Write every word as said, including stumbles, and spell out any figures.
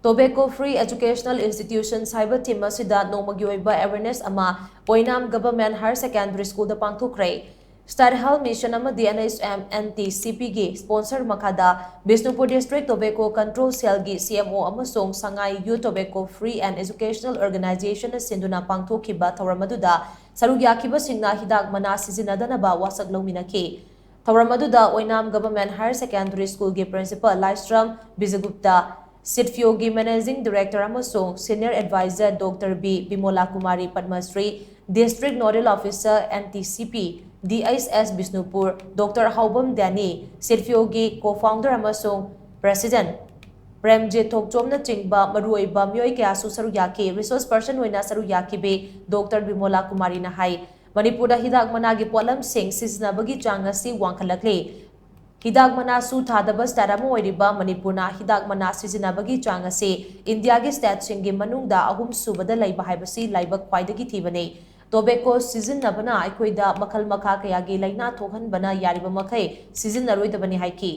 Tobacco Free Educational Institutions ꯍꯥꯏꯕ theme ꯑꯁꯤꯗ ꯅꯣꯡꯃꯒꯤ ꯑꯣꯏꯕ awareness ꯑꯃ ꯑꯣꯏꯅꯥꯝ Government Higher Secondary Schoolꯗ ꯄꯥꯡꯊꯣꯛꯈ꯭ꯔꯦ꯫ State Health Mission ꯑꯃꯗꯤ N H M N T C Pꯒꯤ sponsor ꯃꯈꯥꯗ Bishnupur District Tobacco Control Cellꯒꯤ C M O ꯑꯃꯁꯨꯡ ꯁꯉꯥꯏ Youth Tobacco Free and Educational Organizationꯅ ꯁꯤꯟꯗꯨꯅ ꯄꯥꯡꯊꯣꯛꯈꯤꯕ ꯊꯧꯔꯝ ꯑꯗꯨꯗ ꯁꯔꯨꯛ ꯌꯥꯈꯤꯕꯁꯤꯡꯅ ꯍꯤꯗꯥꯛ ꯃꯅꯥ ꯁꯤꯖꯤꯟꯅꯗꯅꯕ ꯋꯥꯁꯛ ꯂꯧꯃꯤꯟꯅꯈꯤ꯫ ꯊꯧꯔꯝ ꯑꯗꯨꯗ ꯑꯣꯏꯅꯥꯝ Government Higher Secondary Schoolꯒꯤ Principal ꯂꯥꯏꯁ꯭ꯔꯝ ꯕꯤꯖꯒꯨꯞꯇ, ꯁꯤꯗꯐꯤꯌꯣꯒꯤ Managing Director ꯑꯃꯁꯨꯡ Senior Advisor Doctor B ꯕꯤꯃꯣꯂꯥ Kumari Padma Shri, District Nodal Officer N T C P D H S Bishnupur Doctor ꯍꯥꯎꯕꯝ ꯗꯦꯅꯤ, ꯁꯤꯗꯐꯤꯌꯣꯒꯤ Co-founder ꯑꯃꯁꯨꯡ President ꯄ꯭ꯔꯦꯝꯖꯤꯠ ꯊꯣꯛꯆꯣꯝꯅꯆꯤꯡꯕ ꯃꯔꯨꯑꯣꯏꯕ ꯃꯤꯑꯣꯏ ꯀꯌꯥꯁꯨ ꯁꯔꯨꯛ ꯌꯥꯈꯤ꯫ Resource person ꯑꯣꯏꯅ ꯁꯔꯨꯛ ꯌꯥꯈꯤꯕꯤ Doctor ꯕꯤꯃꯣꯂꯥ ꯀꯨꯃꯥꯔꯤꯅ ꯍꯥꯏ, ꯃꯅꯤꯄꯨꯔꯗ ꯍꯤꯗꯥꯛ ꯃꯅꯥꯒꯤ ꯄꯣꯠꯂꯝꯁꯤꯡ ꯁꯤꯖꯤꯟꯅꯕꯒꯤ ꯆꯥꯡ ꯑꯁꯤ ꯋꯥꯡꯈꯠꯂꯛꯂꯤ꯫ ꯍꯤꯗꯥꯛ ꯃꯅꯥꯁꯨ ꯊꯥꯗꯕ state ꯑꯃ ꯑꯣꯏꯔꯤꯕ ꯃꯅꯤꯄꯨꯔꯅ ꯍꯤꯗꯥꯛ ꯃꯅꯥ ꯁꯤꯖꯤꯟꯅꯕꯒꯤ ꯆꯥꯡ ꯑꯁꯤ ꯏꯟꯗꯤꯌꯥꯒꯤ stateꯁꯤꯡꯒꯤ ꯃꯅꯨꯡꯗ ꯑꯍꯨꯝ ꯁꯨꯕꯗ ꯂꯩꯕ ꯍꯥꯏꯕꯁꯤ ꯂꯥꯏꯕꯛ ꯈ꯭ꯋꯥꯏꯗꯒꯤ ꯊꯤꯕꯅꯤ꯫ Tobacco ꯁꯤꯖꯤꯟꯅꯕꯅ ꯑꯩꯈꯣꯏꯗ ꯃꯈꯜ ꯃꯈꯥ ꯀꯌꯥꯒꯤ ꯂꯥꯏꯅꯥ ꯊꯣꯛꯍꯟꯕꯅ ꯌꯥꯔꯤꯕ ꯃꯈꯩ ꯁꯤꯖꯤꯟꯅꯔꯣꯏꯗꯕꯅꯤ ꯍꯥꯏꯈꯤ꯫